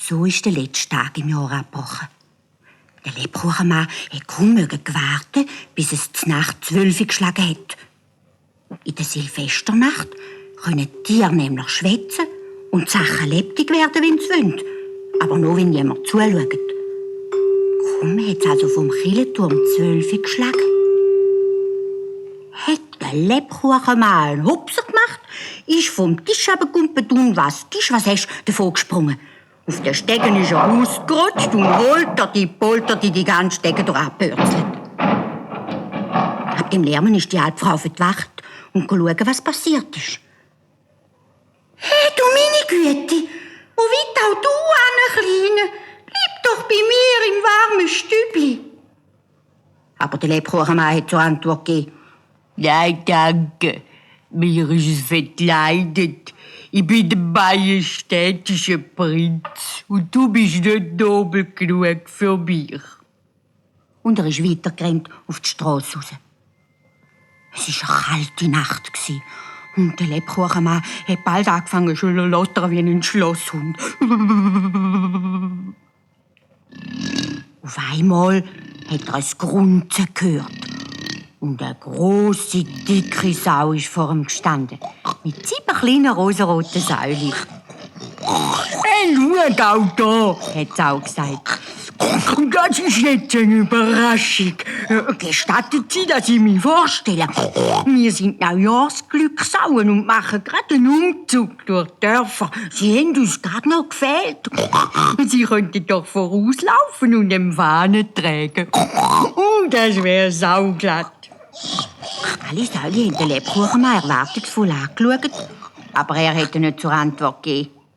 So ist der letzte Tag im Jahr abgebrochen. Der Lebkuchenmann hat kaum warten, bis es die Nacht 12 Uhr geschlagen hat. In der Silvesternacht können die Tiere nämlich schwätzen und die Sachen lebendig werden, wenn sie wollen. Aber nur, wenn jemand zuschaut. Kaum hat es also vom Kirchenturm 12 Uhr geschlagen, hat der Lebkuchenmann einen Hupser gemacht, ist vom Tisch runtergekumpelt und was hast du davon gesprungen? Auf den Stegen ist er ausgerutscht und polterte die ganze Stege durchgepürzelt. Ab dem Lärmen ist die alte Frau verwacht und schauen, was passiert ist. Hey, du meine Güte, wo willst auch du hin, Kleine? Bleib doch bei mir im warmen Stübli. Aber der Lebkuchenmann hat zur Antwort gegeben: Nein, danke. Mir ist es verkleidet. Ich bin der majestätische Prinz und du bist nicht nobel genug für mich. Und er ist weitergerannt auf die Strasse raus. Es war eine kalte Nacht und der Lebkuchenmann hat bald angefangen zu lottern wie ein Schlosshund. Auf einmal hat er ein Grunzen gehört. Und eine grosse, dicke Sau ist vor ihm gestanden. Mit 7 kleinen rosaroten Säulen. Hey, schau auch da, Hat sie auch gesagt. das ist jetzt eine Überraschung. Gestattet Sie, dass ich mich vorstelle? Wir sind Neujahrsglücksauen und machen gerade einen Umzug durch die Dörfer. Sie haben uns gerade noch gefehlt. Sie könnten doch vorauslaufen und eine Fahne tragen. Das wäre sauglatt. Alle Säulen haben den Lebkuchenmann erwartungsvoll angeschaut, aber er hätte nicht zur Antwort gegeben.